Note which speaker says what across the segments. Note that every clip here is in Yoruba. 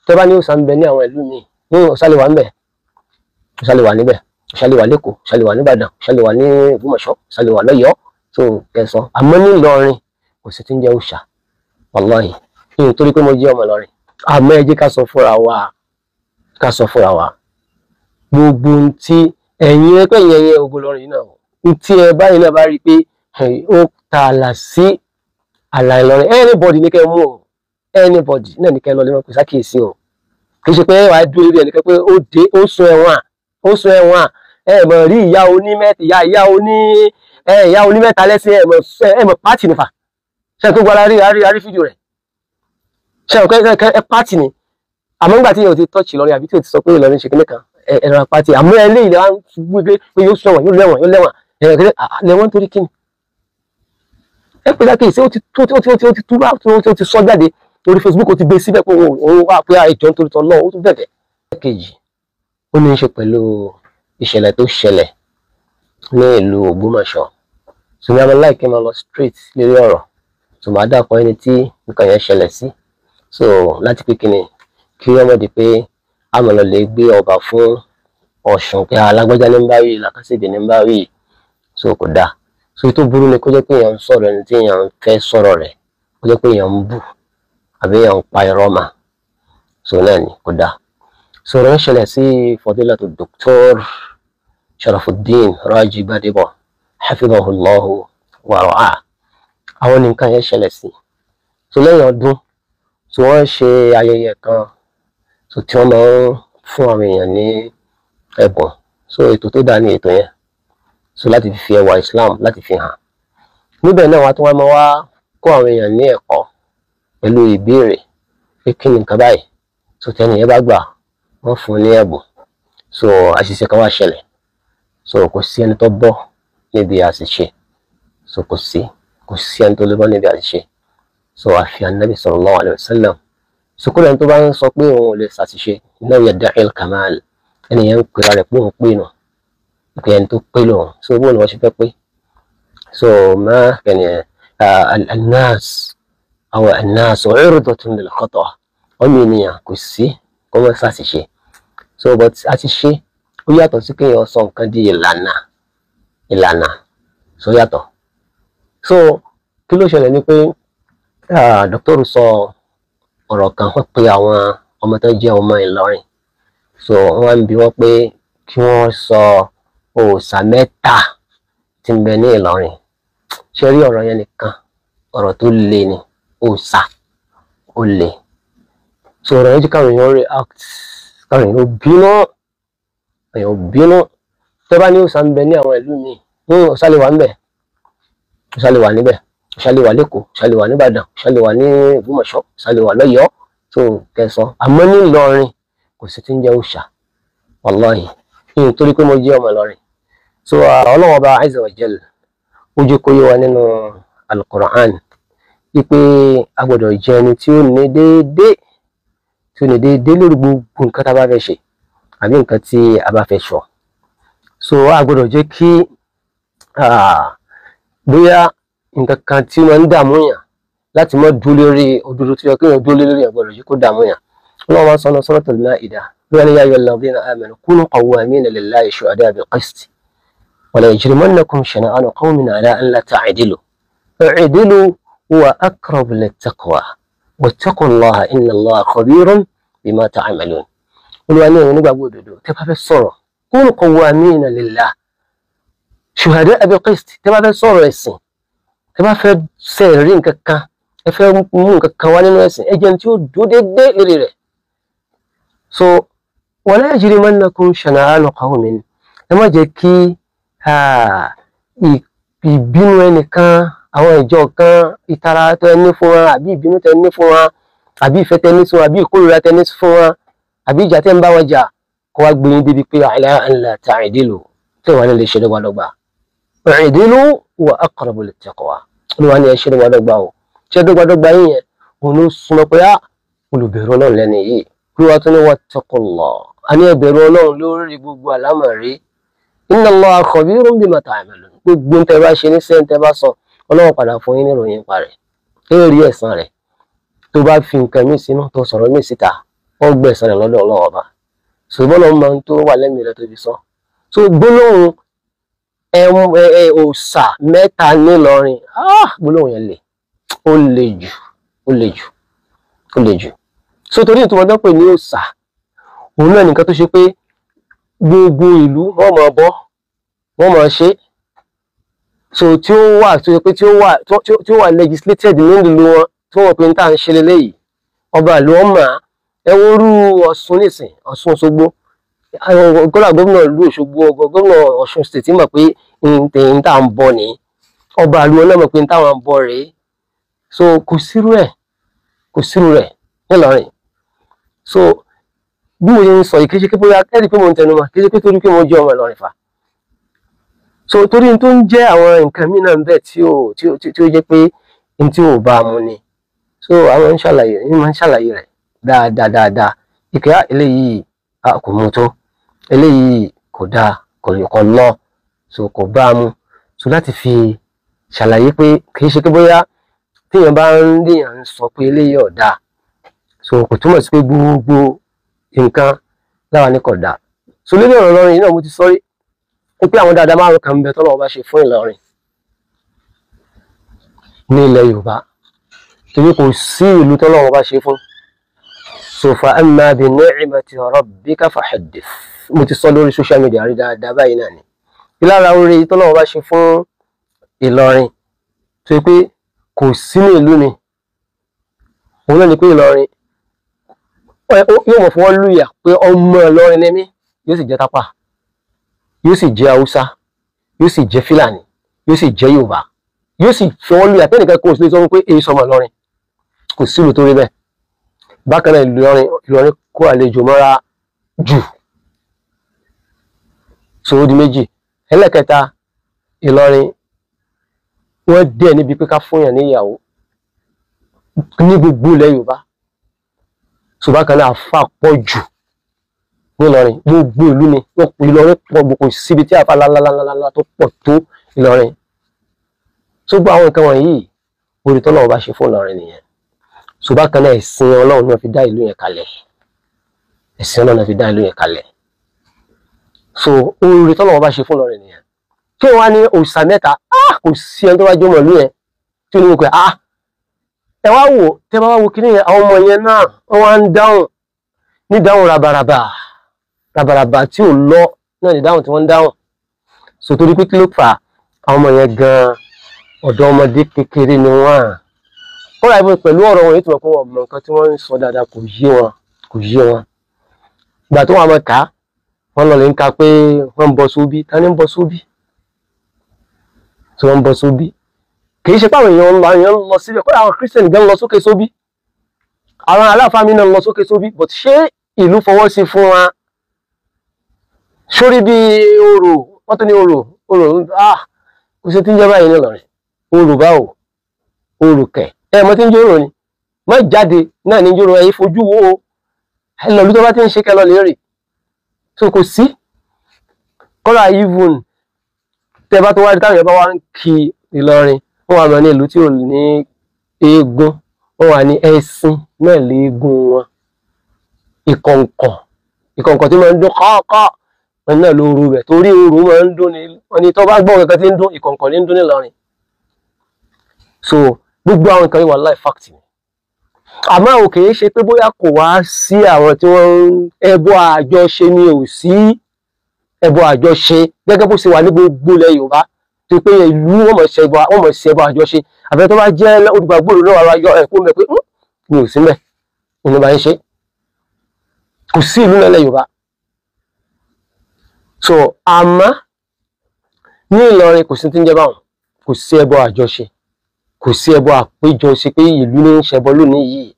Speaker 1: Tẹ́ bá ní òòṣà ń bẹ ní àwọn ìlú míì, ní òòṣà lè wà ńbẹ̀, òòṣà lè wà níbẹ̀, òòṣà lè wà lẹ́kọ̀ọ́, òòṣà lè wà níbàdàn, òòṣà lè wà ní Ògbómọ̀ṣọ́, òòṣà lè wà lọ́yọ̀ọ́. So kẹsàn. Àmọ́ ní Ìlọrin kò sí tí ń jẹ́ òòṣà, wàláhì, nítorí pé mo jẹ́ ọmọ Ìlọrin. Àmọ́ ẹ jẹ́ ká sọ fúnra wa, ká sọ fúnra wa gbogbo ohun tí ẹ̀yin ẹgbẹ́ yẹn yẹn ògo Ìlọrin náà tí ẹ báyìí náà bá rí i pé ó ta àlà sí àlà Ìlọrin, anybody ní kẹ́ mú o, anybody náà ní kẹ́ lọ lè mọ̀ pé sákìyèsí o. Kì í ṣe pé wàá dúró lórí ẹnìkan pé ó dé ó sun ẹ̀wọ̀n, ó sun ẹ̀wọ̀n. Ẹ mọ̀ rí ìyá onímẹ́ta, ìyá oní ẹ ìyá onímẹ́ta lẹ́sìn, ẹ mọ̀ pátì nífà ṣe tó gbára rí àrí fídíò rẹ̀ ṣe ọ̀kẹ́ ẹ pátì ni. Àmọ́ nígbà tí yóò ti tọ́ọ̀chì Ìlọrin àbí tí yóò ti sọ pé Ìlọrin ṣe kíní kan, ẹ̀rọ pátì. Àmọ́ ẹ lé ilẹ̀ wa gbé pé yóò sún ẹ̀wọ̀n, yóò lẹ́wọ̀n, yóò lẹ́wọ̀n, ẹ̀rọ lẹ́wọ̀n torí kíni? Ẹ pé lákèyèsí ó ti túbà, ó ti sọ jáde lórí Facebook, ó ti gbé síbẹ̀ pé òun wà pé àìjọ nítorí tọ́ lọ́wọ́, ó tún bẹ̀bẹ̀. Kejì, ó ní í ṣe pẹ̀lú ìṣẹ̀lẹ̀ tó ṣẹlẹ̀ ní ìlú Ògbómọ̀ṣọ́. Sùnmi àmọ́ láìkí máa lọ straight lórí ọ̀rọ̀, tó máa dàpọ̀ ẹni tí nǹkan yẹn ṣẹlẹ̀ sí. So láti pé kíni kí wọ́n mọ̀ di pé àmọ́ lọ lè gbé ọba fún Ọ̀ṣun pé alágbájá ní ń bá wí, làkàṣègbè ní ń bá wí. So kò dáa. So tó burú ni kó jẹ́ pé èèyàn ń sọ̀rọ̀ ẹni tí èèyàn ń fẹ́ sọ̀rọ̀ rẹ̀, kó jẹ́ pé èèyàn ń bù àbí èèyàn ń pa irọ́ mà. So náà ni kò dáa. So ọ̀rọ̀ ń ṣẹlẹ̀ sí Fadilatu Dr. Sharafuddin Raji Gbadebo hafidhahullahu wa ra'ah. Àwọn nǹkan yẹn ṣẹlẹ̀ sí. So lẹ́yìn ọdún, so wọ́n ṣe ayẹyẹ kan, so tí wọ́n máa ń fún àwọn èèyàn ní ẹ̀bùn. So ètò tó dáa ní ètò yẹn, so láti fi ẹwà Islam láti fi hàn. Níbẹ̀ náà wọ́n tún wá máa wá kó àwọn èèyàn ní ẹ̀kọ́ pẹ̀lú ìbéèrè pé kí ni nǹkan báyìí. So tẹ́ni yẹn bá gbà, wọ́n fún un ní ẹ̀bùn. So àṣìṣe kan wá ṣẹlẹ̀. So kò sí ẹni tó bọ́ níbi àṣìṣe. So kò sí ẹni tó lè bọ́ níbi àṣìṣe. So àfi Ànábì sallallahu alaihi wasallam. So kúrò ẹni tó bá ń sọ pé òun ò lè ṣàṣìṣe, innahu yadda'i al-kamal, ẹni yẹn ń pera rẹ̀ pé òun pé nù, pé ẹni tó pé lòun. So bóun ni wọ́n ṣe fẹ́ pé. So ma kẹ́ni an-nas aw an-nas 'urdatun lil-khata', ọmọ ènìyàn kò sí kó má ṣàṣìṣe. So but àṣìṣe ó yàtọ̀ sí kéèyàn sọ nǹkan di ìlànà, ìlànà so yàtọ̀. So kí ló ṣẹlẹ̀ ni pé dọ́kítọ́rù sọ ọ̀rọ̀ kan, wọ́n pe àwọn ọmọ tó jẹ́ ọmọ Ìlọrin. So wọ́n wá ń bi wọ́n pé kí wọ́n sọ òòṣà mẹ́ta tí ń bẹ ní Ìlọrin. Ṣé rí ọ̀rọ̀ yẹn nìkan, ọ̀rọ̀ tó le ni, òòṣà ó le. So ọ̀rọ̀ yẹn jẹ́ káwọn èèyàn react, káwọn èèyàn bínú, èèyàn bínú. Tẹ́ bá ní òòṣà ń bẹ ní àwọn ìlú míì, ní òòṣà lè wà ńbẹ̀, òòṣà lè wà níbẹ̀, òòṣà lè wà lẹ́kọ̀ọ́, òòṣà lè wà níbàdàn, òòṣà lè wà ní Ògbómọ̀ṣọ́, òòṣà lè wà lọ́yọ̀ọ́. So kẹsàn. Àmọ́ ní Ìlọrin kò sí tí ń jẹ́ òòṣà, wàláhì, nítorí pé mo jẹ́ ọmọ Ìlọrin. So Ọlọ́run Ọba azza wa jal ó jẹ́ kó yé wa nínú Al-Qur'an wípé a gbọ́dọ̀ jẹ́ ẹni tí ó ní déédéé, tí ó ní déédéé lórí gbogbo nǹkan tá a bá fẹ́ ṣe àbí nǹkan tí a bá fẹ́ sọ. So a gbọ́dọ̀ jẹ́ kí bóyá nǹkan kan tí wọ́n ń dààmú yàn láti má dúró lórí òdodo tó yẹ kéèyàn dúró lórí, ẹ̀ gbọ́dọ̀ jẹ́ kó dààmú yàn. Ọlọ́run wá sọ ní Suratul Ma'idah, lórí ya ayyuhal ladhina amanu kunu qawwamina lillahi shuhada'a bil qist wa la yajrimannakum shana'anu qawmin ala an la ta'dilu i'dilu huwa aqrabu lit-taqwa wattaqullaha inna Allaha khabirun bima ta'malun. Olúwa ní ẹ̀yin onígbàgbọ́ òdodo, tẹ́ bá fẹ́ sọ̀rọ̀, kunu qawwamina lillahi shuhada'a bil qist, tẹ́ bá fẹ́ sọ̀rọ̀ ẹ̀sìn, tẹ́ bá fẹ́ sẹ̀rí nǹkan kan, ẹ fẹ́ mú nǹkan kan wá nínú ẹ̀sìn, ẹ jẹ́ ní tí ó dúró déédéé lérí rẹ̀. So wala yajrimannakum shana'anu qawmin, ẹ má jẹ́ kí ìbínú ẹnìkan, àwọn ìjọ kan, ìtara tẹ́ ní fún wọn, àbí ìbínú tẹ́ ní fún wọn, àbí ìfẹ́ tẹ́ ní fún wọn, àbí ìkórìíra tẹ́ ní fún wọn, àbí ìjà tẹ́ ń bá wọn jà, kó wá gbé yín débi pé ala an la ta'dilu, tẹ́ wà ní lè ṣe dọ́gbadọ́gba. I'dilu huwa aqrabu lit-taqwa, olúwa ní ẹ ṣe dọ́gbadọ́gba o. Ṣe dọ́gbadọ́gba yín yẹn, òun ló súnmọ́ pé á olùbẹ̀rù Ọlọ́run lẹ́nu yìí. Olúwa tún ní wattaqullah, a ní ẹ bẹ̀rù Ọlọ́run lórí gbogbo àlámọ̀rí. Inna Allaha khabirun bima ta'malun, gbogbo ń tẹ́ bá ṣe ní sẹ́ń tẹ́ bá sọ, Ọlọ́run padà fún yín níròyìn pa rẹ̀, ẹ rí ẹ̀san rẹ̀. Tó bá fi nǹkan mí sínú, tó sọ̀rọ̀ mí síta, Ó gbẹ̀san rẹ̀ lọ́dọ̀ Ọlọ́run Ọba. Ṣùgbọ́n lọ́wọ́ máa ń tó wà lẹ́mìí rẹ̀ tó fi sọ. So gbólóhùn òòṣà mẹ́ta nílọrin, gbólóhùn yẹn le, ó le jù, ó le jù, ó le jù. So torí ìtumọ̀ tó pè ní òòṣà, òun náà nìkan tó ṣe pé gbogbo ìlú wọ́n máa bọ́, wọ́n máa ṣe. So tí ó wà tó ṣe pé tí ó wà legislated nílùú wọn, tí wọ́n pe ní tá à ń ṣe leléyìí, ọba ìlú ọmọ ẹ wo rú Ọ̀ṣun nísìn, Ọ̀ṣun Òṣogbo, kódà gómìnà ìlú Òṣogbo, gómìnà Ọ̀ṣun state mọ̀ pé n tá à ń bọ̀ ní, ọba ìlú wọn náà mọ̀ pé n táwọn ń bọ̀ rèé. So kò sírú ẹ̀, kò sírú rẹ̀ nílọrin. So bí mo ṣe ń sọ yìí, kì í ṣe pé bóyá ẹ rí i pé mo ń tẹnu mọ́, kì í ṣe pé torí pé mo jẹ́ ọmọ Ìlọrin fa. So torí n tó ń jẹ́ àwọn nǹkan mí náà ń bẹ tí ó jẹ́ pé n tí ò bá mu ni. So àwọn ń ṣàlàyé, ń máa ń ṣàlàyé rẹ̀ dáadáa dáadáa. Ìkẹ́ eléyìí kò mú tó, eléyìí kò dáa, kò lọ, so kò bá mu. So láti fi ṣàlàyé pé kì í ṣe pé bóyá téèyàn bá ń léèyàn ń sọ pé eléyìí ò dáa, so kò túmọ̀ sí pé gbogbo nǹkan láwa ní kò dáa. So lórí ọ̀rọ̀ Ìlọrin yìí náà mo ti sọ rí pé àwọn dáadáa márùn kan ń bẹ tọ́lọ́run bá ṣe fún Ìlọrin ní ilẹ̀ Yorùbá, torí kò sí ìlú tọ́lọ́run bá ṣe fún. So fa amma bi ni'mati rabbika fahaddith, mo ti sọ lórí social media rí dáadáa báyìí náà ni. Ìlara oore tọ́lọ́run bá ṣe fún Ìlọrin tó yẹ pé kò sí ní ìlú mi, òun náà ni pé Ìlọrin yóò mọ̀ fọwọ́ lùyà pé ọmọ Ìlọrin ni mí, yóò sì jẹ́ Tápà, yóò sì jẹ́ Haúsá, yóò sì jẹ́ Fílàní, yóò sì jẹ́ Yorùbá, yóò sì fọwọ́ lùyà pé nìkan kò sí lè sọ pé èyí sọmọ Ìlọrin. Kò sílùú tó rí bẹ́ẹ̀. Bákan náà Ìlọrin kó àlejò mọ́ra jù. So ó di méjì. Ẹlẹ́kẹta, Ìlọrin wọ́n dẹ̀ níbi pé ká fúnyàn ní ìyàwó ní gbogbo ilẹ̀ Yorùbá. So bákan náà àfà pọ̀ jù nílọrin, gbogbo ìlú ni Ìlọrin pọ̀, kò síbi tí àfà lálálálá tó pọ̀ tó Ìlọrin. So gbogbo àwọn nǹkan wọ̀nyí orí tọ́lọ́run bá ṣe fún Ìlọrin nìyẹn. So bákan náà ẹ̀sìn Ọlọ́run náà fi dá ìlú yẹn kalẹ̀, ẹ̀sìn Ọlọ́run náà fi dá ìlú yẹn kalẹ̀. So orí tọ́lọ́run bá ṣe fún Ìlọrin nìyẹn. Kí wọ́n á ní òòṣà mẹ́ta, kò sí ẹni tó bá jọmọ̀ ìlú yẹn tí ó ní wọ́n pé ẹ wá wò, tẹ́ bá wá wo kíní yẹn, àwọn ọmọ yẹn náà wọ́n wá ń dáhùn ní dáhùn rabaraba rabaraba tí ò lọ náà ní dáhùn tí wọ́n ń dáhùn. So torí pé kí ló fà, àwọn ọmọ yẹn gan ọ̀dọ́ ọmọdé kékeré ni wọ́n. Kọ́ra ìbọn pẹ̀lú ọ̀rọ̀ wọn yìí tó mọ̀ pé wọ́n mọ nǹkan tí wọ́n ń sọ dáadáa, kò yé wọn, kò yé wọn. Ìgbà tó wọn máa kà á, wọ́n lọ lè ń ka pé wọ́n ń bọ sóbí. Ta ni ń bọ sóbí? Tí wọ́n ń bọ sóbí, kì í ṣe pé àwọn èèyàn ń lọ, àwọn èèyàn ń lọ síbẹ̀. Kọ́ra àwọn Christian gan lọ sókè sóbí, àwọn aláfáà mi náà lọ sókè sóbí, but ṣé ìlú fọwọ́ sí fún wa? Sórí bí orò, wọ́n tún ní orò, orò, kò sí tí ń jẹ́ báyìí nílọrin. Orò báwo? Orò kẹ̀. Ẹ mọ̀ tí ń jóró ni, má jáde náà ní jóró, ẹ fojú wo ẹ lọ lútọ́ bá ti ń ṣe kẹlọ lè rè. So kò sí. Kọ́ra even tẹ bá tó wá táwọn èèyàn bá wá ń kí Ìlọrin, wọ́n wà mọ́ ní ìlú tí ò ní eégún, wọ́n wà ní ẹṣin náà léégún wọn. Ìkọ̀ǹkọ̀, ìkọ̀ǹkọ̀ tí máa ń dún kọ́ọ̀kọ́, wọn náà ló ru rẹ̀ torí oru máa ń dún ni, wọ́n ní tó bá gbọ́ kankan tí ń dún, ìkọ̀ǹkọ̀ ní ń dún nílọrin. So gbogbo àwọn nǹkan yìí wà láì fact ni. Àmọ́ ò kìí ṣe pé bóyá kò wá sí àwọn tí wọ́n ń ẹbọ àjọṣe ni ò sí ẹbọ àjọṣe gẹ́gẹ́ bó ṣe wà ní gbogbo ilẹ̀ Yorùbá, tó pé ìlú wọ́n mọ̀ ṣe ẹbọ, wọ́n mọ̀ ṣe ẹbọ àjọṣe. Àbẹ tó bá jẹ́ olùgbàgbọ́ náà wà yọ ẹ̀kú mẹ́ pé mi ò sí mẹ́, òun bá ń ṣe. Kò sí ìlú náà ilẹ̀ Yorùbá. So àmọ́ ní Ìlọrin kò sí tí ń jẹ́ báwọn, kò sí ẹbọ àjọṣe, kò sí ẹbọ àpéjọ ṣe pé ìlú ní ń ṣẹbọ lónìí yìí,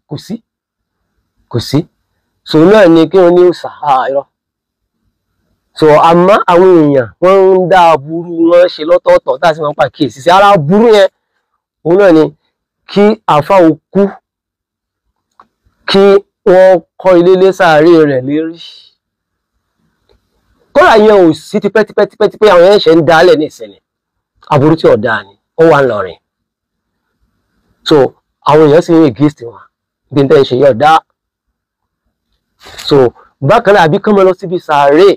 Speaker 1: kò sí, kò sí. So náà ni kí wọ́n ní òòṣà, irọ́. So àmọ́ àwọn èèyàn wọ́n ń dá aburú wọn ṣe lọ́tọ̀ọ̀tọ̀ tá a sì máa ń pàkíyèsí sí ara aburú yẹn. Òun náà ni kí àáfà òkú kí wọ́n kọ́ ilé lé sàárè rẹ̀ lérí. Kọ́ra yẹn ò sí tipẹ́tipẹ́tipẹ́, àwọn yẹn ṣe ń dálẹ̀ ní ìsinmi. Aburú tí ọ̀dà ni ó wà ńlọrin. So àwọn èèyàn sì ń against wọn bí n tẹ́ ń ṣe yọ̀ dá. So bákan náà àbí kán máa lọ síbi sàárè,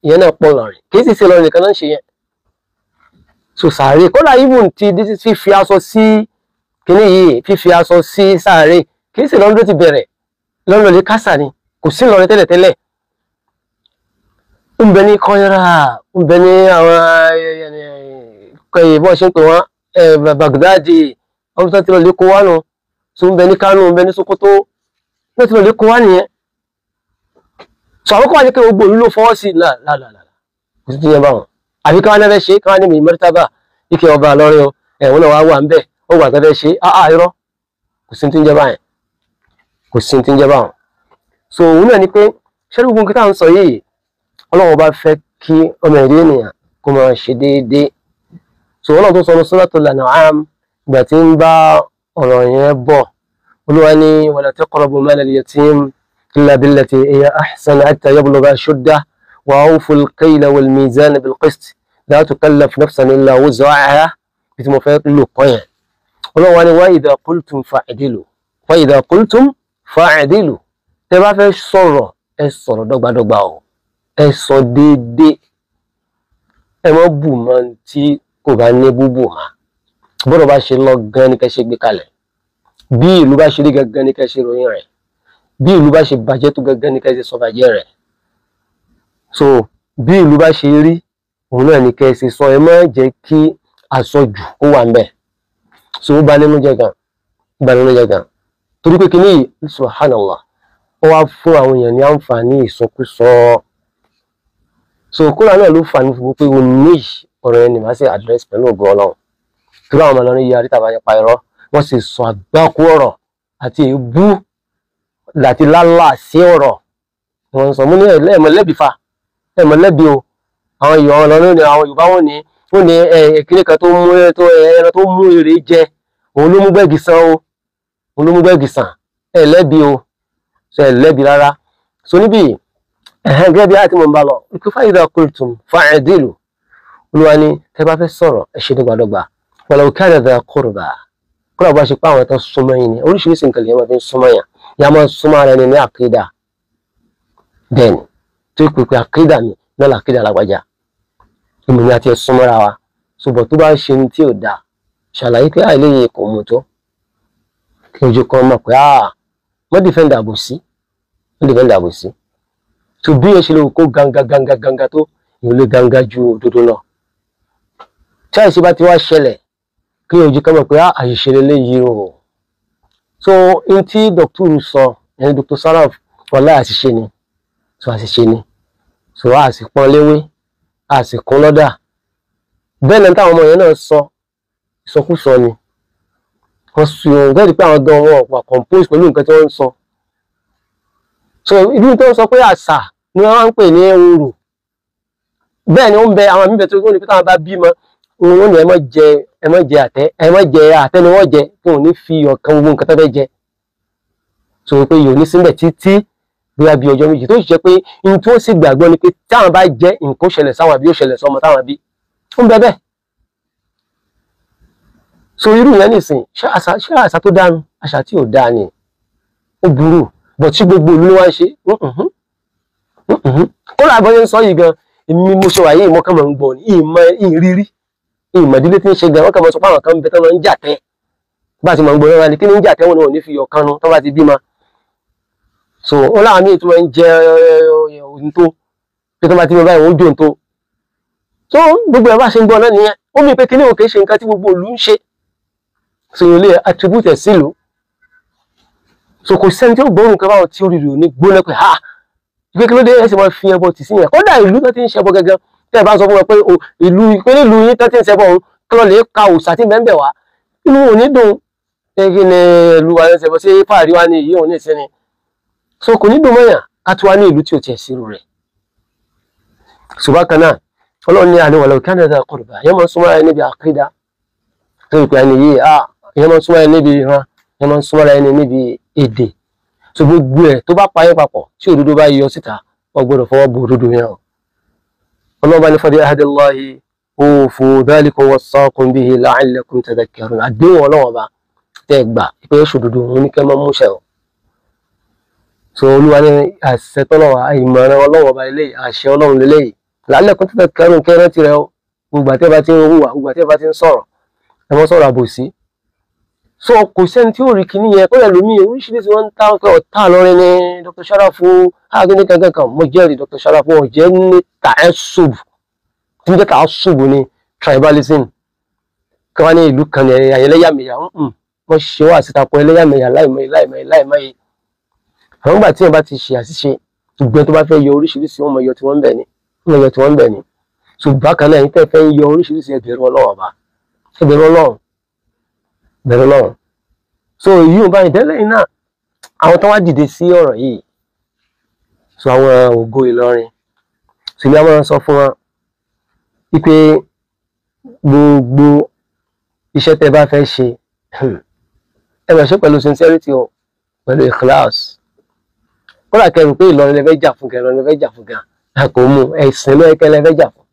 Speaker 1: ìyẹn náà pọ̀ lọ́rìn, kì í sì ṣe lọ́rìn nìkan náà ń ṣe yẹn. So sàárè kódà even ti fífi aṣọ sí kíní yìí, fífi aṣọ sí sàárè kì í sì lọ́run ló ti bẹ̀rẹ̀, lọ́run lè kásà ni, kò sí lọ́run tẹ́lẹ̀tẹ́lẹ̀. Ń bẹ ní kọ́yọ́rà, ń bẹ ní àwọn bọ́n ṣe ń pè wọ́n Baghdadi, wọ́n tó ti lọ lè kó wá nù. So ń bẹ ní Kánò, ń bẹ ní Sokoto, wọ́n ti lọ lè kó wá nìyẹn. So àwọn kọ́ wá ní pé gbogbo ìlú ló fọwọ́ sí làlàlà, kò sí ti yẹn báwọn. Àbí káwọn náà fẹ́ ṣe, káwọn ní mọ̀rítàbà ike ọba lọ́rin o, ẹ̀wọ̀n náà wá wà ń bẹ̀, ó wà tó fẹ́ ṣe, áá irọ́, kò sí ti ń jẹ́ báyẹn, kò sí ti ń jẹ́ báwọn. So òun náà ni pé ṣẹ́rí gbogbo nǹkan tá à ń sọ yìí, Ọlọ́run bá fẹ́ kí ọmọ ẹ̀dẹ́ ènìyàn kó máa ṣe déédéé. So Ọlọ́run tó sọ ní Suratul An'am ìgbà tí ń bá ọ̀rọ̀ yẹn bọ̀, Olúwa ní wala taqrabu malal yatim illa billati hiya ahsan hatta yablugha ashuddah wa awful kayla wal mizana bil qist la tukallaf nafsan illa wus'aha. Bí tí mo fẹ́ lò kọ́ yẹn, Ọlọ́run wá ní wa idha qultum fa'dilu, wa idha qultum fa'dilu, tẹ́ bá fẹ́ sọ̀rọ̀ ẹ sọ̀rọ̀ dọ́gbadọ́gba o, ẹ sọ déédéé, ẹ má bù mọ́ tí kò bá ní búbù mà, bọ́dọ̀ bá ṣe lọ gan ni kẹ́ ṣe gbé kalẹ̀, bí ìlú bá ṣe rí gangan ni kẹ́ ṣe ròyìn rẹ̀, bí ìlú bá ṣe bàjẹ́ tó gangan ni kẹ́ ṣe sọ bàjẹ́ rẹ̀. So bí ìlú bá ṣe rí òun náà ni kẹ́ ṣe sọ, ẹ má jẹ́ kí àsọjù kó wà ńbẹ̀. So ó bà nínú jẹ́ gan, ó bà nínú jẹ́ gan, torí pé kíní yìí subhanallah, ó wá fún àwọn èèyàn ní àǹfààní ìsọkúsọ. So kóra náà ló fà ní fún pé o ní ọ̀rọ̀ yẹn ni màá ṣe àdírẹ́sì pẹ̀lú ògo Ọlọ́run. Torí àwọn ọmọ Ìlọrin yìí àríta bá yẹn pa irọ́, wọ́n sì sọ àgbákò ọ̀rọ̀ àti èébú láti lálà sí ọ̀rọ̀. Wọ́n sọ mú ní ẹ̀mọ lẹ́bi fa, ẹ̀mọ lẹ́bi o. Àwọn èèyàn Ìlọrin ni àwọn Yorùbá wọn ní wọ́n ní kíní kan tó mú ẹran tó mú èrè jẹ, òun ló mú gbẹ́gì san o, òun ló mú gbẹ́gì san, ẹ̀ lẹ́bi o, sọ ẹ̀ lẹ́bi rárá. So níbí gẹ́gẹ́ bí àti mọ̀ ń bá lọ, ikú fa idha qultum fa'dilu, Olúwa ní tẹ́ bá fẹ́ sọ̀rọ̀ ẹ ṣe dọ́gbadọ́gba, walau kana dha qurba, kúrò bá ṣe pé àwọn tó súnmọ́ yín ni, oríṣiríṣi nǹkan lèèyàn máa fi ń súnmọ́ yàn, yà máa súnmọ́ ara ẹni ní àkídà. Bẹ́ẹ̀ ni, tó pèpè àkídà mi náà làkídà lágbájá, ìmọ̀ ni a ti súnmọ́ra wa. Ṣùgbọ́n tó bá ṣe ní tí ò dáa, ṣàlàyé pé àìléyìn kò mú tó, kí ojú kan mọ̀ pé mọ́ dìfẹ́ǹdà àbòsí, mọ́ dìfẹ́ǹdà àbòsí. Tó bí ẹ ṣe lè kó ganga ganga ganga tó, ìwọ lè ganga ju òdodo lọ. Tí àìṣe bá ti wá ṣẹlẹ̀, kí ojú kan mọ̀ pé àṣìṣe lélẹ́yìí o. So n tí dọ́kítọ̀rù sọ, ẹni Dr. Saraf, wàláhì àṣìṣe ni, so àṣìṣe ni, so a sì pọ́n léwé, a sì kún lọ́dà. Bẹ́ẹ̀ náà táwọn ọmọ yẹn náà sọ, ìsọkúsọ ni. Wọ́n sọ bẹ́ẹ̀ ni pé àwọn gan wọn wà compose pẹ̀lú nǹkan tí wọ́n ń sọ. So ibi tó ń sọ pé àṣà ni wọ́n máa ń pè ní orò. Bẹ́ẹ̀ ni ó ń bẹ àwọn mímẹ́ tó ní pé táwọn bá bímọ, òun ní ẹ má jẹ, ẹ má jẹ àtẹ, ẹ má jẹ àtẹ ni wọ́n jẹ, kí wọ́n ní fi ọ̀kan gbogbo nǹkan tó fẹ́ jẹ. So pé yóò ní síbẹ̀ títí bóyá bí ọjọ́ méjì, tó sì jẹ́ pé n tó sì gbàgbọ́ ni pé táwọn bá jẹ nǹkan ṣẹlẹ̀ sáwọn àbí ó ṣẹlẹ̀ sọmọ táwọn bí. Ó ń bẹ bẹ́ẹ̀. So irú yẹn nìsín, ṣé àṣà tó dáa nu, àṣà tí ò dáa ni, ó burú, bọ̀ tí gbogbo ìlú ni wọ́n ń ṣe. Kódà bọ́ ṣe ń sọ yìí gan, èmi mo ṣe wà yìí, mo kàn máa ń gbọ́ ni, ìmọ̀ ìrírí, ìmọ̀ ìdílé tí ń ṣe gan, wọ́n kàn máa sọ pé àwọn kan ń bẹ tán máa ń jà tẹ́. Bá ti máa ń gbọ́ lọ́la ni, kí ni ń jà tẹ́ wọn náà ò ní fi ọ̀kan nu tán bá ti bímọ. So ó láwọn míì tó máa ń jẹ ohun tó, pé tán bá ti bímọ báyìí, wọ́n ó jó ohun tó. So gbogbo ẹ̀ bá ṣe ń gbọ́ náà nìyẹn, ó mì pé kíní ò kì í ṣe nǹkan tí gbogbo ìlú ń ṣe. So yóò lè attribute ẹ̀ sílùú. So kò sẹ́ni tí ó gbóòórùn kan báwọn tí ó rírì ò ní gbóná pé ha, ìgbé kí ló dé ẹ sì máa fi ẹbọ tì sí yẹn. Kódà ìlú tó ti ń ṣẹbọ gangan, tẹ́ ẹ bá sọ fún wọn pé ìlú pé nílùú yín tó ti ń ṣẹbọ òun kí lọ lè ka òòṣà tí mẹ́ńbẹ̀ wá, inú ò ní dùn. Ṣé kí ni ìlú wa ń ṣẹbọ, ṣé fàárí wa ni èyí òun ní ìsinmi. So kò ní dùn mọ́yàn ká tó wá ní ìlú tí ò tiẹ̀ sírù rẹ̀. Ṣùgbọ́n kan náà, Ọlọ́run ní àní walau kana dha qurba, yẹn máa ń súnmọ́ ẹni níbi àkídà, tó ìpè ẹni yìí, yẹn máa ń súnmọ́ ẹni níbi ìran, yẹn máa ń súnmọ́ ẹni níbi èdè. So gbogbo ẹ̀ tó bá payé papọ̀ tí òdodo bá yọ síta, wọ́n gbọ́dọ̀ fọwọ́ bo òdodo yẹn o. Ọlọ́run bá ní fa bi ahdillahi awfu dhalikum wassaakum bihi la'allakum tadhakkarun. Àdéhùn Ọlọ́run ọba tẹ́ gbà pé èso òdodo òun ní kẹ́ máa múṣẹ o. So olúwa ní àṣẹ tọ́lọ́wà ìmọ̀ràn ọlọ́wọ́ ọba lélẹ́yìí, àṣẹ ọlọ́run lélẹ́yìí. Làálẹ̀ kó tètè kẹrùn kẹrẹ́ tirẹ̀ o. Gbogbo àti ẹ bá ti ń hùwà, gbogbo àti ẹ bá ti ń sọ̀rọ̀, ẹ mọ́ sọ̀rọ̀ àbòsí. So kò sẹ́ni tí ó rí kinní yẹn kó lè lómi oríṣiríṣi wọn ń ta pé ọ̀tá lọ́rin ni Dr. Sharafu ágínní kankan kan. Mo jẹ́rìí Dr. Sharafu wọn jẹ́ ní tàẹ́sùb tí ń jẹ́ tàẹ́sùb ní tribalism kí wọ́n ní ìlú kan ní ẹlẹ́yàmẹ̀yà. Wọ́n ṣe wá sítakọ ẹlẹ́yàmẹ̀yà láìmọye láìmọye láìmọye. Àwọn ìgbà tí wọ́n bá ti ṣe àṣìṣe, gbogbo tó bá fẹ́ yọ oríṣiríṣi wọn mọ yọ tí wọ́n ń bẹ̀ ni, wọ́n yọ tí wọ́n ń bẹ̀ ni. So bákan náà yín tẹ́ fẹ́ yọ oríṣiríṣi, ẹ bẹ̀rù Ọlọ́run ọba, ẹ bẹ̀rù Ọlọ́run, bẹ̀rù Ọlọ́run. So èyí ò bá ìdẹ́lẹ̀ yìí náà, àwọn tó wá dìde sí ọ̀rọ̀ yìí, so àwọn ògo Ìlọrin, so ìyá máa ń sọ fún wọn wípé gbogbo iṣẹ́ tẹ́ bá fẹ́ ṣe, ẹ máa ṣe pẹ̀lú sincerity o, pẹ̀lú ikhlas. Kódà kẹrù pé Ìlọrin lè fẹ́ jà fún, Ìlọrin lè fẹ́ jà fún gan, kò mú ẹ̀sìn lọ́yẹ̀kẹ́ lè fẹ́ jà fún,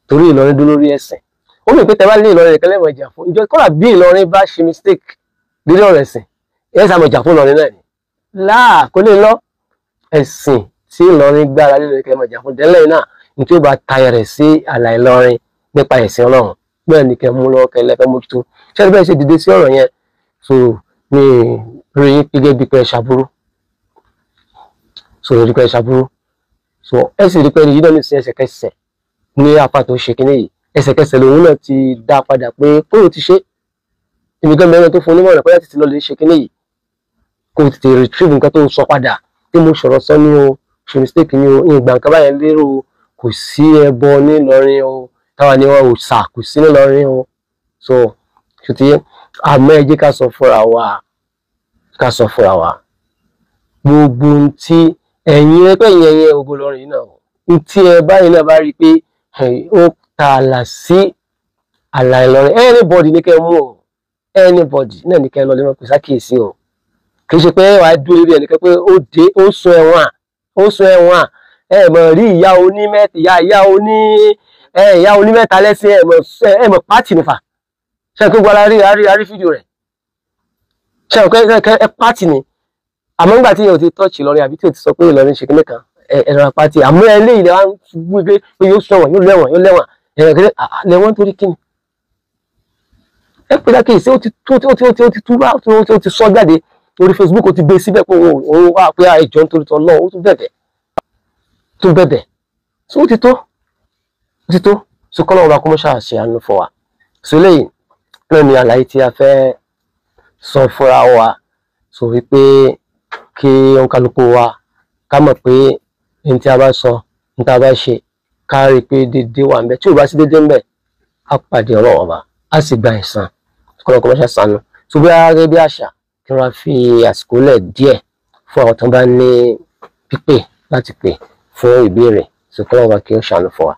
Speaker 1: torí Ìlọrin dúró lórí ẹ̀sìn. Ó mì pé tẹ́ bá lé Ìlọrin nìkan lẹ́mọ̀ jà fún ìjọ, kódà bí Ìlọrin bá ṣe mistake lórí ọ̀rọ̀ ẹ̀sìn, ẹ̀ sá mọ̀ jà fún Ìlọrin náà ni láà kó lè lọ ẹ̀sìn tí Ìlọrin gbára lé lórí mọ̀ jà fún. Dẹ́lẹ̀ náà ní tí ó bá ta rẹ̀ sí àlà Ìlọrin nípa ẹ̀sìn Ọlọ́run bẹ́ẹ̀ ni kẹ́ mú lọ́wọ́ kẹ́ lẹ́fẹ́ mójútó. Ṣé bẹ́ẹ̀ ṣe dìde sí ọ̀rọ̀ yẹn? So ní rí gẹ́gẹ́ bí pé ṣàbúrú, so rí pé ṣàbúrú, so ẹ sì rí pé yìí náà ní sí ẹsẹ̀kẹsẹ̀ ní apá tó ṣe kínní yìí, ẹsẹ̀kẹsẹ̀ lòun náà ti dá padà pé kó o ti ṣe ibi gan mẹ́rin tó fún onímọ̀ràn pé láti ti lọ lè ṣe kínní yìí, kó o tètè retrieve nǹkan tó ń sọ padà pé mo sọ̀rọ̀ sọ ní o, ṣe mistake ní o, ìgbà nǹkan báyẹn lérò kò sí ẹbọ nílọrin o, táwa ni wọn ò sà kò sí nílọrin o. So ṣùtì àmọ́ ẹ jẹ́ ká sọ fúnra wa, ká sọ fúnra wa gbogbo ohun tí ẹ̀yin ẹgbẹ́ yẹn yẹn ògo Ìlọrin yìí náà ohun tí ẹ báyìí náà bá rí i pé ó tààlà sí àlà Ìlọrin, anybody ní kẹ́ mú o, anybody náà ní kẹ́ lọ lè máa pèsè àkíyèsí o. Kì í ṣe pé wàá dúró lórí ẹnìkan pé ó dé ó sun ẹ̀wọ̀n, ó sun ẹ̀wọ̀n, ẹ mọ̀ rí ìyá onímẹ́ta, ìyá onímẹ́ta lẹ́sìn, ẹ mọ̀ pátì nífà ṣe pé gbọ́dọ̀ rí rí fídíò rẹ̀ ṣe pé ẹ pátì ni. Àmọ́ nígbà tí yóò ti tọ́ọ̀chì Ìlọrin àbí tí yóò ti sọ pé Ìlọrin ṣe kíní kan, ẹ̀rọ apáti àmọ́ eléyìí lè wá ń wí pé yóò sọ̀wọ̀n, yóò lẹ́wọ̀n, yóò lẹ́wọ̀n, ẹ̀rọ kéré lẹ́wọ̀n torí kíni. Ẹ pé dákèsí ó ti túbá, ó ti sọ jáde lórí Facebook, ó ti gbé síbẹ̀ pé òun wá pé ẹjọ́ nítorí tọ́ lọ́wọ́, ó tún bẹ̀bẹ̀, tún bẹ̀bẹ̀. So ó ti tó, ó ti tó. So kọ́lọ́ ọba kó mọ́ ṣàṣe àánú fún wa. So eléyìí náà ni àlàyé tí a fẹ́ sọ fúnra wa, so wípé kí òǹkàlùkù wa ká mọ̀ pé ní tí a bá sọ, ní tí a bá ṣe, ká rí i pé déédéé wà ńbẹ̀. Tí ò bá sí déédéé ńbẹ̀, á pàdé Ọlọ́run ọba, á sì gba ẹ̀san. Kọ́lọ́ kó mọ́ ṣàṣàánú. So bí a gẹ́gẹ́ bí àṣà, kí wọ́n fi àsìkò lẹ̀ díẹ̀ fún àwọn tó bá ní pípè láti pè fún ìbéèrè. So kọ́lọ́ ọba kí ó ṣàánú fún wa.